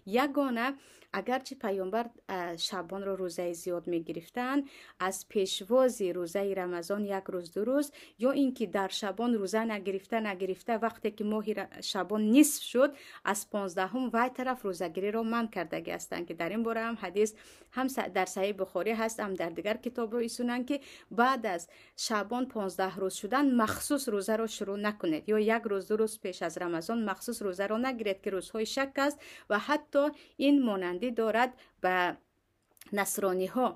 Ягона, агарчи паёмбар шаъбонро рӯзаи зиёд мегирифтанд, аз пешвози рӯзаи Рамазон як рӯз, 2 рӯз, ё ин ки дар шабон рӯза нагирифта, нагирифта, вақте ки моҳи шабон нисф шуд, аз 15-ум вай тараф рӯзагириро манъ кардагӣ ҳастанд, ки дар ин бора ҳам ҳадис ҳам дар Саҳеҳи Бухорӣ ҳаст, ҳам дар дигар китобҳои сунан, ки баъд аз шаъбон 15 рӯз шудан махсус рӯзаро шурӯъ накунед ё як рӯз, 2 рӯз пеш аз Рамазон махсус рӯзаро нагиред, ки рӯзҳои шак аст. Ва ҳатто ин монандӣ дорад ба насрониҳо,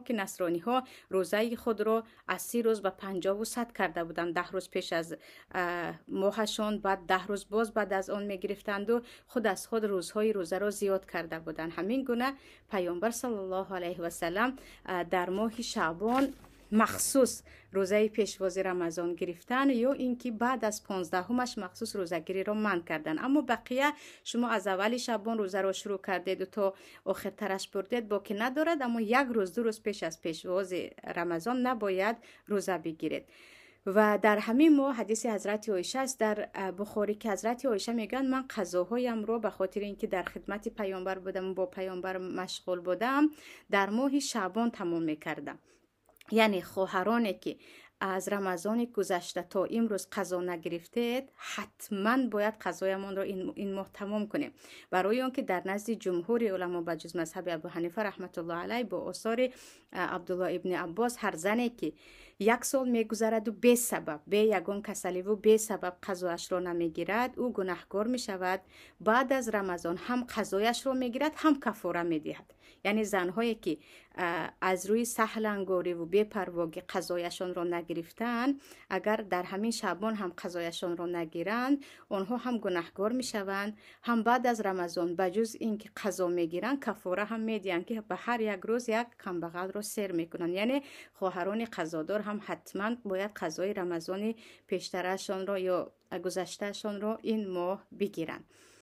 ки насрониҳо рӯзаи худро аз 30 рӯз ба 50-у 100 карда буданд, 10 рӯз пеш аз моҳашон, баъд 10 рӯз боз баъд аз он мегирифтанду худ аз худ рӯзҳои рӯзаро зиёд карда буданд. Ҳамин гуна паёмбар саллаллоҳу алайҳи васалам дар моҳи шаъбон махсус рӯзаи пешвози Рамазон гирифтан ё ин ки баъд аз 15-умаш махсус рӯзагириро манъ кардан. Аммо бақия, шумо аз аввали шабон рӯзаро шурӯъ кардеду то охиртараш бурдед, боки надорад, аммо як рӯз, 2 рӯз пеш аз пешвози Рамазон набояд рӯза бигиред. Ва дар ҳамин моҳ ҳадиси ҳазрати Оиша аст дар Бухорӣ, ки ҳазрати Оиша мегӯянд: «Ман қазоҳоямро ба хотири ин ки дар хидмати паёмбар будам, бо паёмбар машғул будам, дар моҳи шаъбон тамом мекардам». Яъне хоҳароне, ки аз Рамазони гузашта то имрӯз қазо нагирифтед, ҳатман бояд қазоямонро ин моҳ тамом кунем, барои он ки дар назди ҷумҳури уламо, ба ҷуз мазҳаби Абу Ҳанифа раҳматуллоҳ алайҳ, бо осори Абдулло ибни Аббос, ҳар зане ки як сол мегузараду бесабаб, бе ягон касаливу бесабаб қазояшро намегирад, ӯ гунаҳкор мешавад. Баъд аз Рамазон ҳам қазояшро мегирад, ҳам кафора медиҳад. Яъне занҳое ки аз рӯи саҳлангориву бепарвогӣ қазояшонро нагирифтаанд, агар дар ҳамин шаъбон ҳам қазояшонро нагиранд, онҳо ҳам гунаҳкор мешаванд, ҳам баъд аз Рамазон ба ҷуз ин ки қазо мегиранд, кафора ҳам медиҳанд, ки ба ҳар як рӯз як камбағалро сер мекунанд. Яъне хоҳарони қазодор ҳам ҳатман бояд қазои Рамазони пештарашонро ё гузаштаашонро ин моҳ бигиранд.